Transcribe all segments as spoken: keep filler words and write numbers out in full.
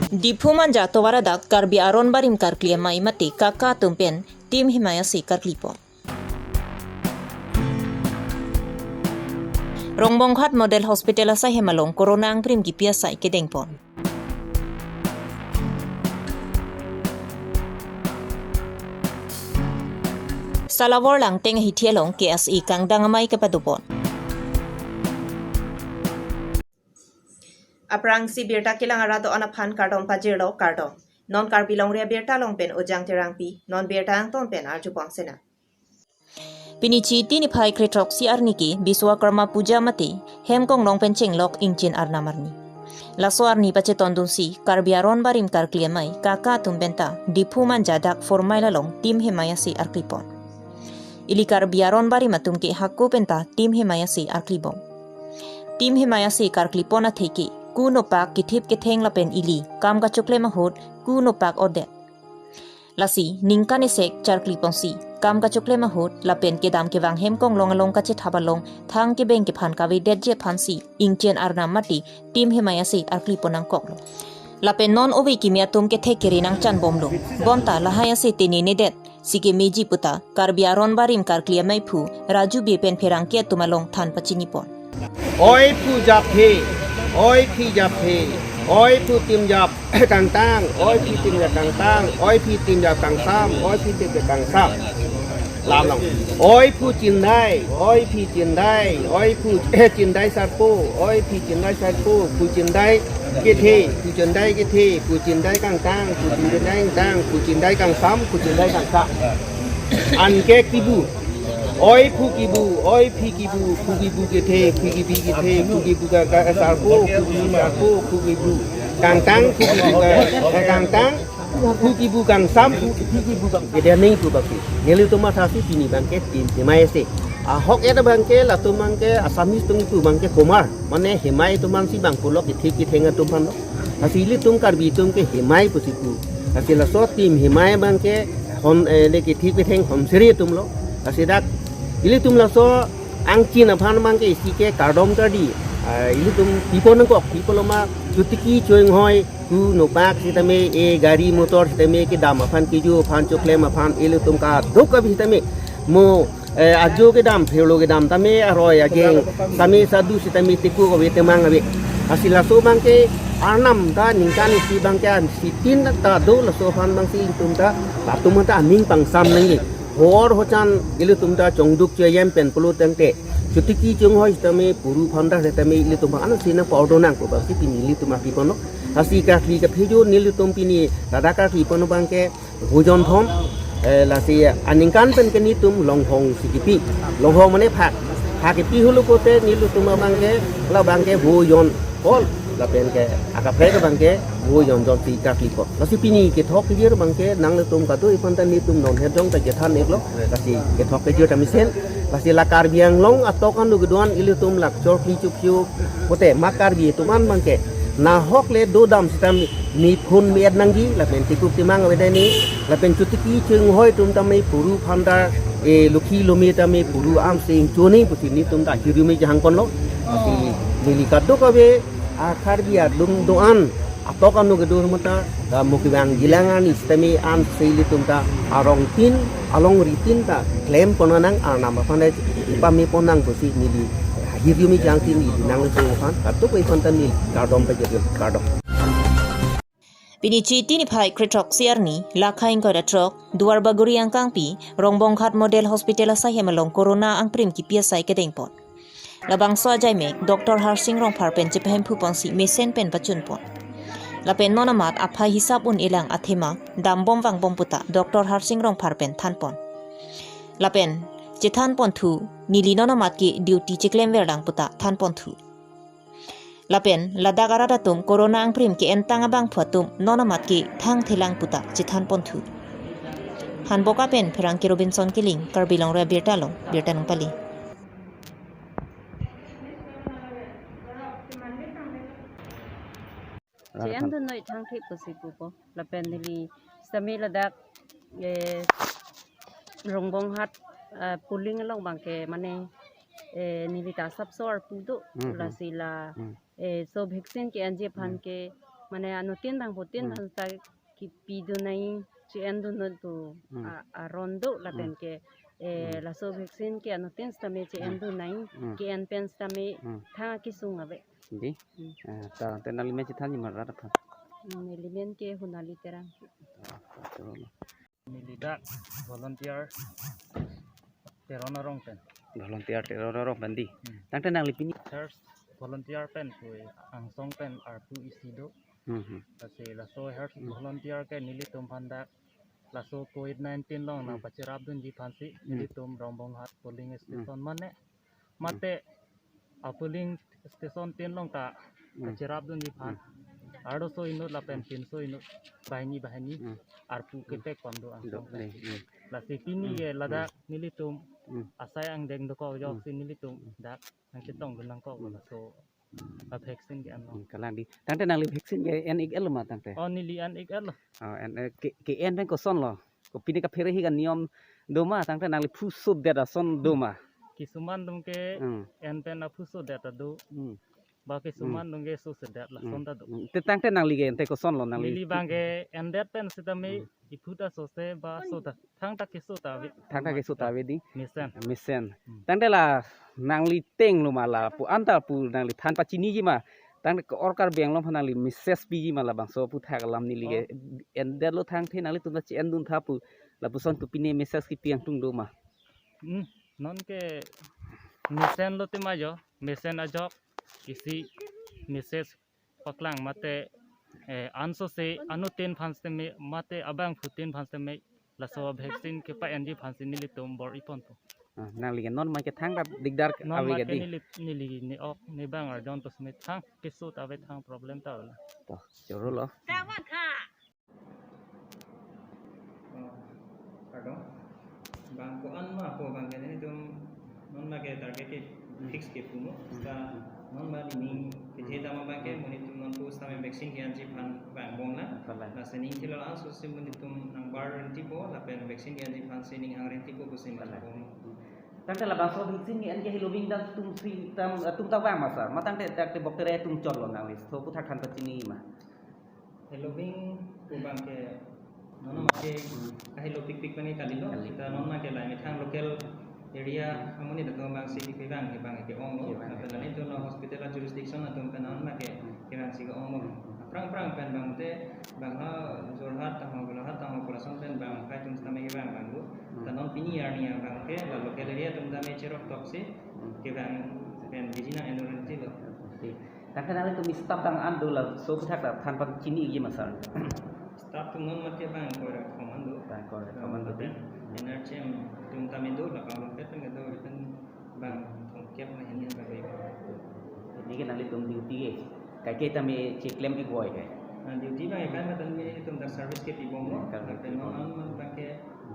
Diphu Manja tovar adak Karbi Aron Barim karkli amei mate KAKA atum pen Team Himay ase karklipon. Rongbonghat Model Hospital asaihem along Corona angprim kipi asai kedengpon. Salawar Langteng ahithi along KSA kangdang amei kepadopon. Aphrangsi birta kelang arat do-an aphan kardom pajirlo, kardom. Non Karbi Longri Abirta along pen Ojang Terangpi, non birta angton pen arjupon sena. Pini Chiti niphai krethrok isi arni ke Biswakarma Puja mate Hemkonglong pen chenglok Ingchin Arnam arni. Laso arni pachetondunsi Karbi Aron Barim karkli amei KAKA atum penta Diphu Manja dak four mile along Team Himay ase arklipon. Ili Karbi Aron Barim atum ke hako penta Team Himay ase arklibom. Team Himay ase karklipon atheke ku nopak kethip ketheng lapen ili kam kachoklem ahut ku nopak odet. Lasi ningkan esek charkliponsi kam kachoklem ahut lapen kedam kevang Hemkonglong along kachethap along thang kebeng kephan kavedetji aphansi Ingchin Arnam mate Team Himay ase arklipon nangkoklo. Lapen non ove kimi atum kethek kere nangchanbomlo. Bonta lahai ase tene nedet si kemeji puta Karbi Aron Barim karkli amei phu Raju Bey pen pherangke atum along than pachinipon. Oi phu japhe, oi phi japhe, oi phu tim jap kangtang, oi phi tim jap kangtang, oi phi tim jap kangsam, oi phi tim jap kangsam. Lam long. Oi phu chindai, oi phi chindai, oi phu chindai sarpo, oi phi chindai sarpo, phu chindai kethe, phu chindai kethe, phu chindai kangtang, phu chindai kangtang, phu chindai kangsam, phu chindai kangsam. Anke kibu. Oi phu kibu, oi phi kibu, phu kibu kethe, phu kibu kethe, phu kibu ka, ka, sarpo, phu kibu sarpo, phu kibu kangtang, phu kibu ka, ka, kangtang, phu kibu kangsam, phu, phu kibu kang. Kedening tu bangke. Nelitum mathasi pini bangke Team Himay ase. Ahok eda bangke, latum bangke, Assamese atum ipu bangke Kumar. Mane Himay atum ansi bang pulo kethip ketheng atum aphanlo. Lasi ilitum Karbi atum ke Himay pusi pu. Lasi laso Team Himay bangke hon, eh, le kethip ketheng honseri atumlo. Lasi dak ilitum laso angchin aphan bangke isi ke kardom kardi. Ah, ilitum pipon nangkok, pipon loma chotiki choinghoi ku nopak sitame e gari motor sitame kedam aphan keju aphan choklem aphan ilitum kadokave sitame mo eh, ajo kedam, phirlo kedam tame, aroi ageng, tame sadu sitame teku kave temang ave. Lasi laso bangke Arnam ta ningkan isi bangke an sitin ta do laso aphan bangsi ilitum ta, latum ta aning pangsam nangji. Hor hochan ilitum ta chongduk choyem pen pulo tangte. Chotiki choinghoi sitame puru phanda sitame ilitum an sina pa-ordonang pu bangsi pini ilitum api kono. Lasi karkli kaphejo nelitum pini ladak karkli pon bangke vojon thom, eh, lasi aningkan pen ke netum longhong si kipi. Longhong mane phak. Phak kipi hulu pote nelitum abangke, labangke vojon kol. Lapen ke akaprek abangke vojon jonsi karkli kol. Lasi pini kethok kejir bangke nanglitum kado ipan ta netum non herjong ta kethan iklo. Lasi kethok kejir ta mesen. Lasi la Karbi Anglong atok anu kedo-an ilitum lak chorkli chukchuk. Pote ma Karbi atum an bangke nahok le dodam sitame ne phone me-et nangji, lapen tekuk temang avedetji, lapen chotiki choinghoi atum tame puru phanda, e, lokhi lomi tame puru am sing choni pusi netum ta hirjume jahang ponlo. Lasi neli kadokave a Karbi atum do-an atok anu kedo mata, ta mukibang jilang ani sitame an si ilitum ta arong tin, alongri tin ta klem pon nang Arnam aphan ta pame pon nang pusi neli hirjume jahang si neli nanglitum aphan, kadokave aphan ta neli kardom pajir, kardom. Pini Chiti niphai krethrok isi arni, la kha ingkoi ra throk, Duarbagori angkangpi, Rongbonghat Model Hospital asaihem along Corona angprim kipi asai kedengpon. Labangso ajaimek, Doctor Harsing Rongphar pen chepahemphuponsi mesen pen pachunpon. Lapen non amat aphai hisap un-elang athema, dambom vangbom puta, Doctor Harsing Rongphar pen thanpon. Lapen, chethanponthu, neli non amat ke duty cheklemverlang puta, thanponthu. Lapen, ladak arat atum Corona angprim ke-entang abangphu atum non amat ke thangthelang puta chethanponthu. Hanboka pen pherangke Robinson Killing, Karbi Longri Abirta along, birta nangpali. Che-en dun noi thangthip pusi pupo. Lapen neli sitame ladak, eh, Rongbonghat, eh, polling along bangke mane, eh, neli ta sapsor pudo. Hmm, hmm. Lasi la, hmm, eh, so vaccine ke-enji aphan, hmm, ke Mane anuttin bang putin Hmm. bang ta kipidun nai, che-endun nut pu Hmm. a, aron do lapen Hmm. ke, eh, Hmm. laso vaccine ke anuttin sitame Hmm. che-endun nai, Hmm. ke-en pen sitame Hmm. thang akesung ave. Di? Hmm. Ah, ta, ta nangli men chethanji ma rat aphan? Hmm, neli men ke Honali Terang. Ah, ta, ta, ta. Neli dak volunteer Teron arong pen. Volunteer Teron arong pen di. Hmm. Tangte nangli pini? Health volunteer pen pu angsong pen arpu isi do. Hmm, hmm. Lasi laso health Hmm. volunteer ke nelitum aphan dak laso covid nineteen along nang Hmm. pachirapdunji aphansi Hmm. nelitum Rongbonghat polling Hmm. station mane Hmm. mate a polling station tin along ta Hmm. kachirapdunji aphan. Hmm. Arloso inut lapen pinso inut banghini banghini Hmm. arpu Hmm. kepek pon do Do, angsong pen. Dei, hmm. Lasi pini Hmm. ke ladak Hmm. nelitum Hmm. asai angdeng dokok jok Hmm. si nelitum Hmm. dak nangchetongdun nangkok Hmm. laso a vaccine ke-en along. Hmm, kalang di. Tangte nangli vaccine ke en-ik-et lo ma tangte? Oh, neli en-ik-et lo. Oh, en, eh, ke, ke-en pen koson lo? Kopine kaphere hi ka niyom do ma, tangte nangli phusodet ason do ma? Kisuman atum ke Hmm. en pen aphusodet ta do. Hmm. Ba kisuman Hmm. atum ke sosedet Hmm. lason ta do. Hmm. Te tangte nangli ke ente koson lo nangli? Neli bang ke endet pen sitame Hmm. iphu ta sose ba so ta thangta keso ta ave. Thangta keso ta ave di? Mesen. Mesen. Hmm. Tangte la nangli ateng lo ma lapu-an ta pu nangli than pachiniji ma? Tangte ke-or Karbi Anglong aphan nangli message piji ma labangso aphuthak alam neli ke Oh. endetlo thangthe nanglitum ta che-endun tha pu lapuson pu pine message kipi angtung do ma? Hmm, non ke mesen lo tema jo, mesen ajok isi message paklang mate, eh, ansose anuttin aphan sitame mate abangphutin aphan sitame laso vaccine kepa-enji aphansi nelitum bor-i ponpo. Ah, nangli ke non ma ke thangta dikdar Non ave ma ke ke di? neli, neli ne-ok ne bang arjon pu sitame thang keso ta ave, thang problem ta ave. To, choro lo. Oh, pardon. Bang ko-an ma ko bang ke nelitum non ma ke target ke Hmm. fix ke puno. Hmm. Ta non ma di ning Hmm. keje dam abang ke Hmm. monit atum non pu sitame vaccine ke-enji aphan vangbom lang. Kalang. Lasi ning thilo ansose monit atum nang bar renti po lapen vaccine ke-enji aphansi ning hang renti po pusi Kalang. mati po. Hmm. Tangte labangso vaccine ke-en ke heloving dam atum si tam, atum ta vang ma sir? Ma tangte, tangte boktere atum chot lo nangli? So aphuthak than pachini ma? Heloving pu bang ke non ma ke Hmm. kahelo pikpik bang ke kalilo. Kali. Ta non ma ke lai methang local area Hmm. amonit atum bang si kevang kevang ke-ong lo. Kevang Lapen ke. nelitum lo hospital a-jurisdiction atum pen non ma ke Hmm. kevang si ke-ong lo. Hmm. Aphrang aphrang pen bang te bang ha Jorhat tangho, Golaghat tangho, Kolason pen bang kai atum sitame kevang bang lo. Hmm. Ta non pini arni abang ke la local area atum tame cherok tok si Hmm. kevang pen biji nang-en renti lo. Oke. Tangte nanglitum staff bang an do laso aphuthak ta than pachiniji ma sir? Staff atum non ma ke bang koi ra thom an do. Bang koi ra thom an do di. Bang N R C M atum tame do, labang rompet pen kedo pen bang thomkep ma hini an kadoi. Neli ke nanglitum duty ke kaike tame cheklem-ik voi ke? Ah, duty bang ekan matan nelitum dak service kepibom lo. Hmm, kan Lapen kepibom. non non bang ke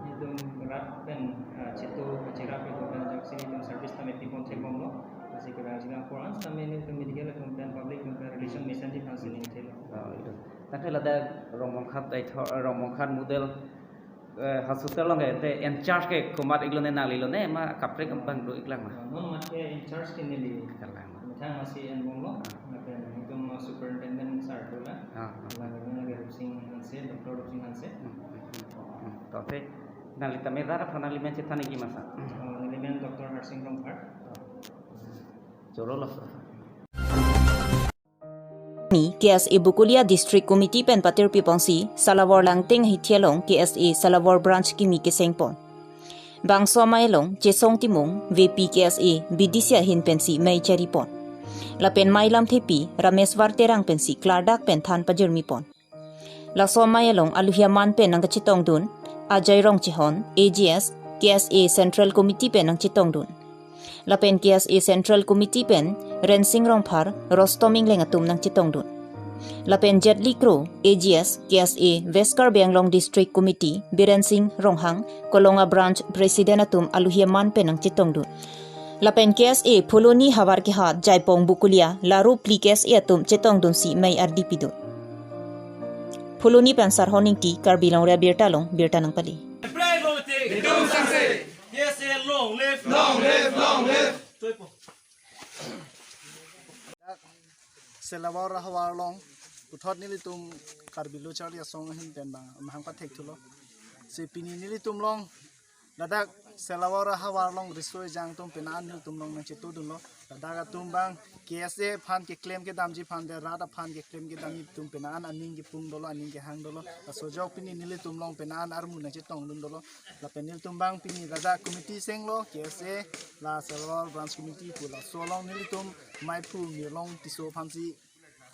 nelitum rat pen, ah, chetu kachirap ke pen ajoksi nelitum service tame pibom thekbom lo. Lasi kevang jina four ans tame nelitum medical atum pen public atum pen relation mesenji aphansi ning thelo. Oh, itu. Tangte ladak Rongbonghat dai thor, Rongbonghat model, eh, hospital along ke te in charge ke komat-ik lo ne, nangli lo ne ma kaprek abang do-ik lang ma? Non ma ke in charge ke neli. Kalang ma. Methang masi enbom lo. Ah. Lapen nelitum superintendent sir do lang. Ah, ah. Lapen nelitum ke Rupsing Hanse, Doctor Rupsing Hanse. Hmm, hmm, hmm, hmm. Tangte nangli tame rat aphan nangli men chethanji ma sir? Oh, neli men Doctor Harsing Rongphar. Choro lo sir. Ni K S A Bokolia District Committee pen patirpi ponsi Salawor Langting ahithi along K S A Salawor Branch kimi keseng pon. Bangso amei along Chesong Timung, V P K S A, B D C ahin pensi mei chari pon. Lapen mei lamthepi Rameswar Terang pensi klardak pen than pajirmi pon. Laso amei along alohi aman pen nangkachetongdun Ajai Rongchehon, A G S, K S A Central Committee pen nangchetongdun. Lapen K S A Central Committee pen Rensing Rongphar, Rostom Engleng atum nangchetongdun. Lapen Jetli Kro, A G S, K S A West Karbi Anglong District Committee, Biren Sing Ronghang, Kolonga Branch President atum alohi aman pen nangchetongdun. Lapen K S A Phuloni havar kehat Jaipong Bokolia, laru phli K S A atum chetongdunsi mei ardi pidun. Phuloni pen Sarhon Ingti, Karbi Longri Abirta along birta nangpale. Itum sangse. K S A long live. Long live, long live. Salawor havar along Puthot nelitum Karbi Lo Charli Asong ahin pen bang mahang pathek thulo. Si pini nelitum along ladak Salawar ahavar along riso ejang atum penang an nelitum along nangchetongdunlo. Ladak atum bang K S A aphan keklem kedamji aphan de rat aphan keklem kedamji atum penang an aning kepung dolo, aning kehang dolo. Laso ajok pini nelitum along penang an armu nangchetongdun dolo. Lapen nelitum bang pini ladak committee senglo, K S A, la Salawar Branch Committee pu, laso along nelitum maiphu Mirlong Tisso aphansi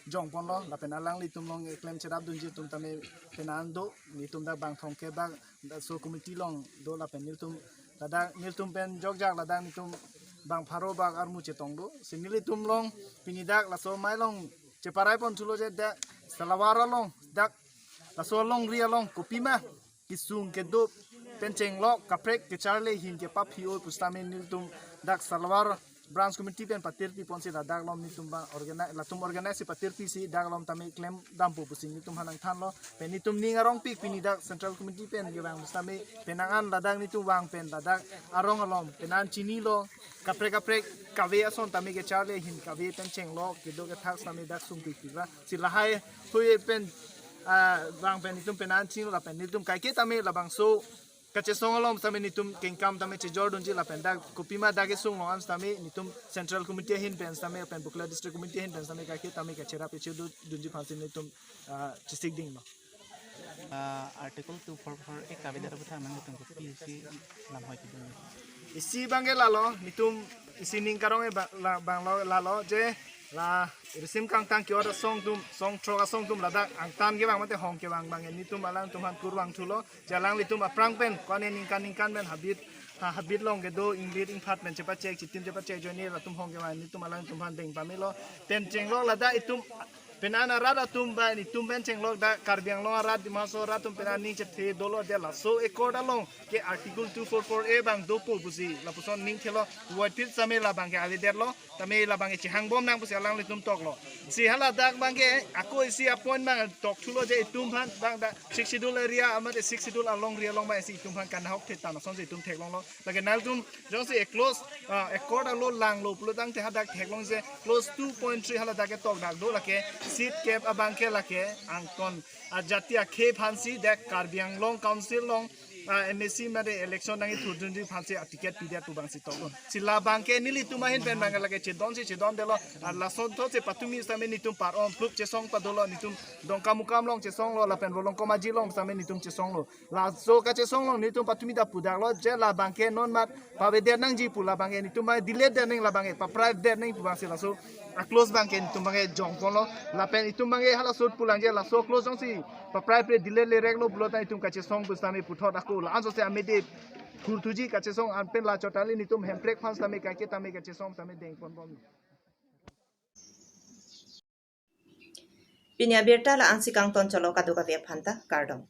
jongponlo, lapen alanglitum along eklem cherapdunji atum tame penang an do, nelitum dak bang thomkep bak laso committee along do, lapen nelitum ladak nelitum pen jokjak ladak nelitum bang pharo bak armu chetong do. Si nelitum along pini dak laso amei along cheparai pon thulo je dak Salawar along dak laso alongri along kopima kesung kedo pen chenglok kaprek kecharli ahin kepaphi-o pusitame nelitum dak Salawar Branch Committee pen patirpi ponsi ladak along nelitum bang organize, latum organize si patirpisi dak along tame klem dampo pusi nelitum aphan nangthanlo. Pen nelitum ning arongpik pini dak Central Committee pen kevang pusitame penang an ladak nelitum vang pen ladak arong along penang an chinilo, kaprek kaprek kave ason tame kecharli ahin kave pen chenglok kedo kethak tame dak sungpikpik ra. Si lahai hui pen, ah, vang pen nelitum penang an chinilo, lapen nelitum kaike tame labangso kachesong along tame nelitum kengkam tame chejordunji, lapen dak kopima dak kesung along an tame nelitum Central Committee ahin pen tame pen Bokajan District Committee ahin pen tame kaike tame kacherap chedodunji aphansi nelitum, ah, chesikdinglo. Ah, Article two four four A kavedet aputhak nangtum kopisi lamhoi kedun? Isi abangke lalo, nelitum isi ning karong e ba-, la-, banglo lalo je la risim kangtang ke-ot asong atum, song throk asong atum ladak angtan kevang mate hong kevang abangke nelitum alangtum aphan kurvang thulo. Je alanglitum aphrang pen ko-an ningkan ningkan pen habit, ha, habit along kedo inglit ingphat pen chepachek chitim chepachek ajoine latum hong kevang nelitum alangtum aphan deng pamelo. Pen chenglok ladak itum penang an arat atum ba nelitum pen chenglok dak Karbi Anglong arat, Dima Hasao arat atum penang an ning chethe dolo de, laso accord along ke Article two four four A bang dopo pusi lapuson ning thelo, void phit tame labangke avedetlo, tame labangke chehangbom nang pusi alanglitum toklo. Si haladak abangke ako isi a-point bang tok thulo je itum aphan bang dak Sixth Schedule area amate Sixth Schedule alongri along bang isi itum aphan kanahok thetan asonsi itum theklonglo. Lake nangtum jongsi a-clause, ah, accord along langlo pulotangte hadak theklong je clause two point three haladak ke tokdak do, lake seat cap abangke lake angton ajati akhei aphansi dak Karbi Anglong Council along, ah, M A C mate election nangkethurdunji aphansi a-ticket pidet pu bangsi tokdun. Si labangke nelitum ahin pen bangke lake chedonsi chedondelo, ah, lason thotsi patumi tame nelitum par-om plup chesong padolo, nelitum Dongkamukam along chesonglo lapen Volongkom Aji along tame nelitum chesonglo. Laso kachesong along nelitum patumi ta pudaklo je labangke non mat pavedet nangji pu labangke nelitum abangke delete det nang, labangke paprai det nang pu bangsi laso a-clause abangke nelitum abangke jongponlo. Lapen itum abangke halaso ahut pulang je laso clause jongsi paprai pre delete le reklo pulotang itum kachesong pusitame puthot ako la-an sose amede kurthuji kachesong an pen la chotali nelitum Hemprek aphan tame kaike tame kachesong tame dengponbom. Pini abirta la-ansi kangton cholo, kadokave aphanta kardom.